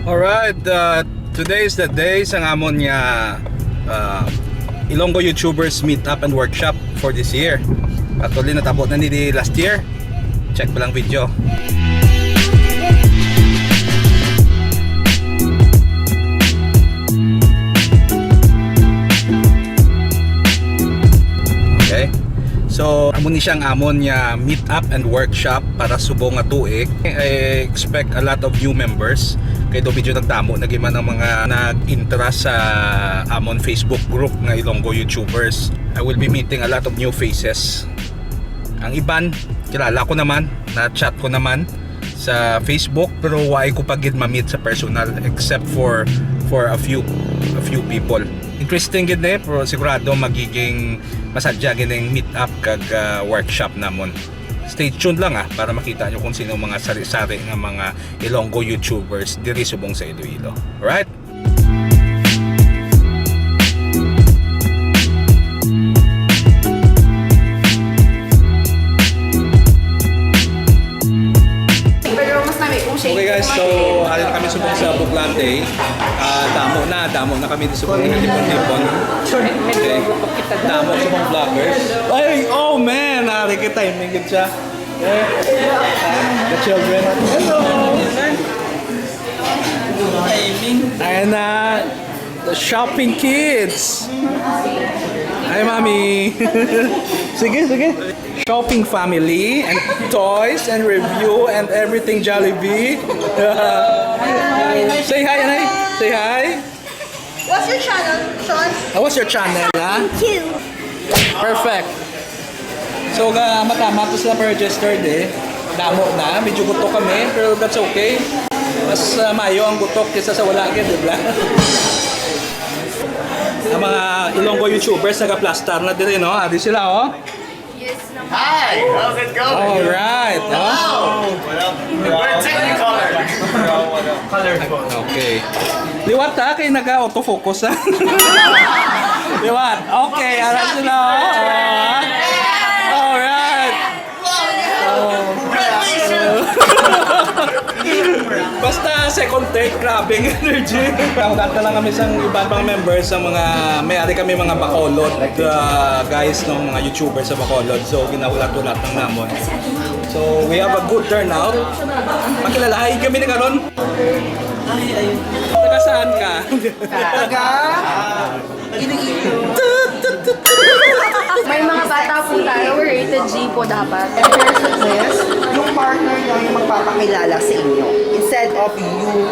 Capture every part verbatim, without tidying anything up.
Alright, uh, today is the day sang amon nga uh, Ilonggo YouTubers Meetup and Workshop for this year. Actually, natabo na ni di last year. Check pa lang video. Okay. So, amo ni siyang amon nga meet up and workshop para subong nga tuig. I expect a lot of new members. Kay do medyo nagdamo na giman ang mga nag-intra sa amon Facebook group nga Ilonggo YouTubers. I will be meeting a lot of new faces. Ang iban, kilala ko naman, na-chat ko naman sa Facebook, pero wala ko pa gid ma-meet sa personal except for for a few a few people. Interesting gid ni, pero sigurado magiging masadya gid ang meet up kag ah, workshop namon. Stay tuned lang ah para makita nyo kung sino mga sari-sari nga mga Ilonggo YouTubers diri subong sa Iloilo. Alright? Pero mas nami kung shake. Okay guys, so ano na kami subong sa Buklante. Ah, damo na, damo na kami subong tipon-tipon. Okay. Damo subong vloggers. Ay, oh man, nari ka timing gid siya. The children. Hello. Ayan na. The shopping kids. Hi, mommy. Sige, sige. Shopping family and toys and review and everything Jollibee. Say hi, Anay. Say hi. What's your channel, Sean? Ah, what's your channel, ha? Q. Perfect. So, ga matama to sila per registered eh. Damo na, medyo gutok kami, pero that's okay. Mas ah, mayo ang gutok kaysa sa wala gid, di ba? Ang mga Ilonggo YouTubers nagaplastar na diri, no? Adi sila, oh. Hi! How's it going? Alright, oh. Wow! We're Technicolor. Color code. Okay. Liwat ha, kay naga-autofocus ha. Liwat. Okay, ara sila. Oh. Alright. Oh. Basta second take, grabe ang energy. Ang kanta lang kami sa iban pang members, sa mga, may ari kami mga Bacolod, uh, guys, no, mga YouTubers sa Bacolod. So, ginahulat-hulat lang namon. So, we have a good turnout. Makilalahay kami ni karon. Taga saan ka? Taga May mga bata po tayo, rated G po dapat. Yes, yung partner niyo yung magpapakilala sa inyo instead of you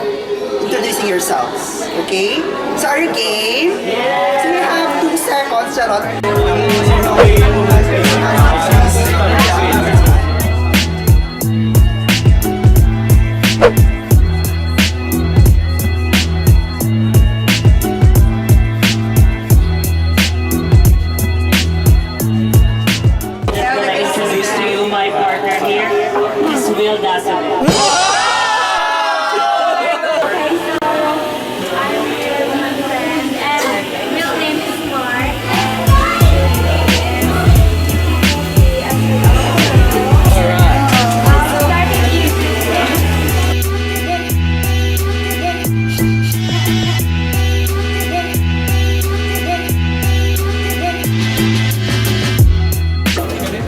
introducing yourselves. Okay? So are you game? Yes! So you have two seconds, charot. I'd like to introduce to you my partner here, Miss Will Dazalet.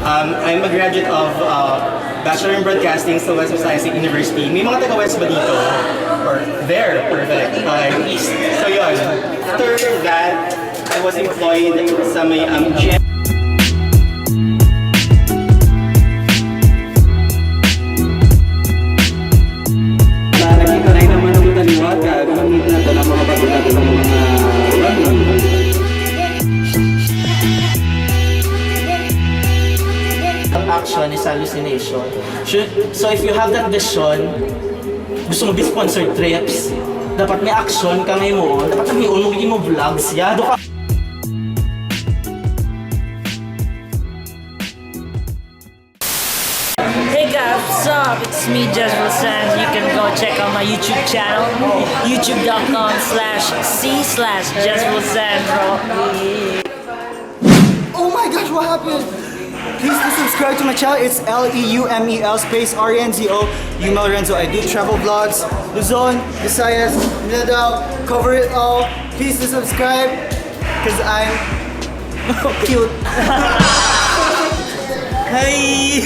Um, I'm a graduate of uh, Bachelor in Broadcasting sa West Visayas State University. May mga taga-West ba dito? Or there? Perfect. Okay. So yun. After that, I was employed sa may um, G M. Nakita na naman ang taliwa, kag ang mga bago-bago ng mga Action is hallucination. Should, so if you have that vision, gusto mo sponsored trips, dapat may action ka ngayon mo. Dapat ang iuno mo vlogs. Yado ka. Hey guys, what's up? It's me, Jezreel Sands. You can go check out my YouTube channel, youtube dot com slash c slash Jezreel Sandro. Oh my gosh, what happened? Please do subscribe to my channel. It's L E U M E L space R E N Z O. Eumel Renzo. I do travel vlogs. Luzon, Visayas, Mindanao. Cover it all. Please do subscribe. Because I'm cute. Hi!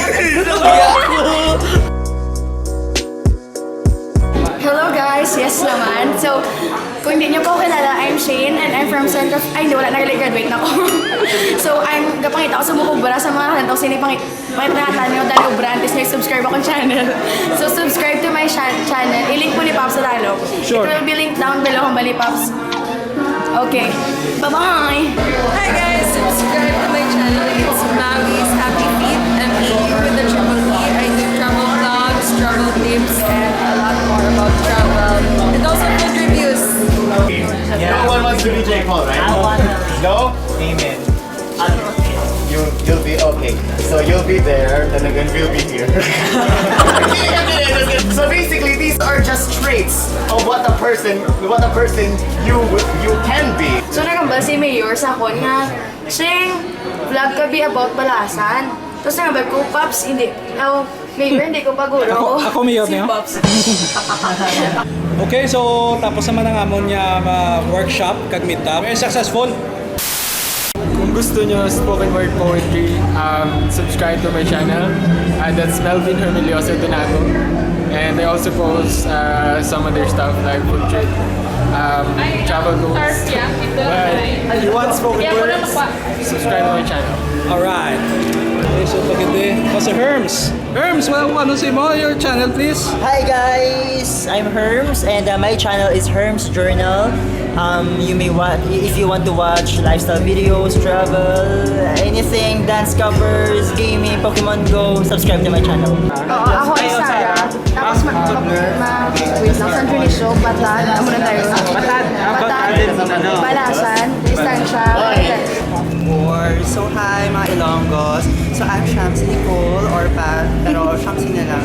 Sabi ako! Hello guys! Yes naman. So, kung hindi nyo ko kilala, I'm Shane and I'm from Central... Ay, hindi, wala, nag-graduate na ako. So, I'm gapangita ko sa mukubra sa mga kanto. Sini pang... May panatan nyo, dali obra, antes may subscribe akong channel. So, subscribe to my cha- channel. I-link mo ni Pops sa talo. Sure. It will be linked down below, hambal ni Pops. Okay. Bye-bye! Hi guys! Subscribe to my channel. It's Maui's Happy Feet. M A U with a triple E. I do travel vlogs, travel tips, and a lot more about travel. And also food reviews. No one wants to be Jake Paul, right? No? Amen. You, you'll be okay. So you'll be there, and then we'll be here. Kidding, I'm kidding, I'm just kidding. So basically, these are just traits of what a person, what a person you you can be. So, nakambal si Mayor sa akon nga, Sheng, vlog ka bi about Balasan. Tapos nakambal ko, Pops, hindi. Oh, Mayor, hindi ko paguro. Ako, ako mayor Si niyo? Pops. Okay, so tapos naman ang amon nga uh, workshop kag meetup. Very successful. Kung gusto nyo spoken word poetry, um, subscribe to my channel. Uh, that's Melvin Hermelioso Donato. And I also post uh, some other stuff like food trip, um, travel goals. But if you want spoken words, subscribe to my channel. Alright. Okay, so pagkita ko si Herms. Herms, well, ano si mo? Your channel, please. Hi guys, I'm Herms and uh, my channel is Herms Journal. Um, you may wa- if you want to watch lifestyle videos, travel, anything, dance covers, gaming, Pokemon Go, subscribe to my channel. Oo, ako si Sarah. Tapos ma... ma... Wait lang, San Dionisio, Batad, amo na tayo. Batad. Batad. Balasan, Distansya. Or, so hi mga Ilonggos. So I'm Shamsi Nicole or Pat, pero Shamsi na lang.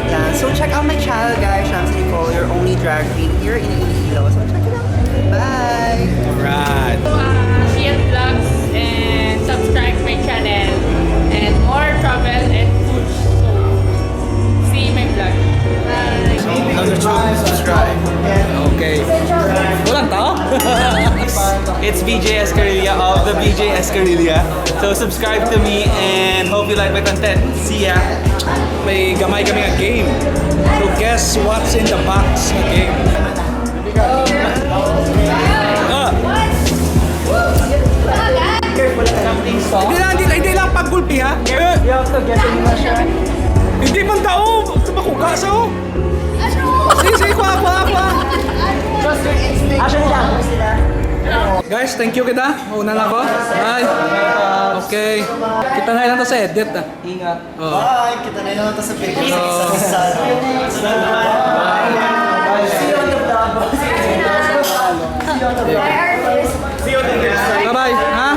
Yeah. So check out my channel guys, Shamsi Nicole, your only drag queen here in Iloilo. So check it out. Bye! Alright. Share vlogs and subscribe my channel and more travel and food. So, see my vlog. Bye. Subscribe. Okay. Walang tao? It's B J Escarilla of the B J Escarilla. So subscribe to me and hope you like my content. See ya! May gamay kami nga game. So guess what's in the box nga game. Ah. Hindi lang, hindi, hindi lang paggulpi ha. Eh. Hindi man tao. Makuga sa oh. Sige, sige, kuha, kuha, kuha. Actually lang. Guys, thank you kita. Una na ko. Bye. Okay. Kita na lang to sa edit ah. Ingat. Oh. Bye! Kita na lang sa video. See you on the vlog. Bye-bye, ha?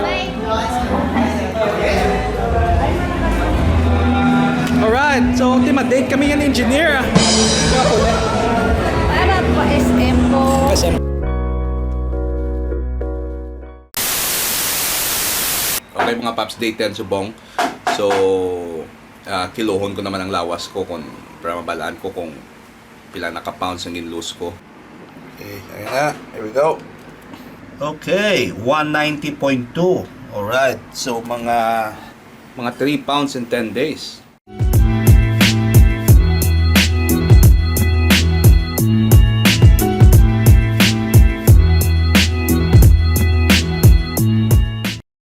Alright, so ultima date kami ng engineer. Ah. Para po S M po. S M. Okay mga paps, day ten subong. So, ah, kiluhon ko naman ang lawas ko kung para mabalaan ko kung pila na ka pounds ang gin-lose ko. Okay, ayun na. Here we go. Okay, one ninety point two. Alright. So, mga mga three pounds in ten days.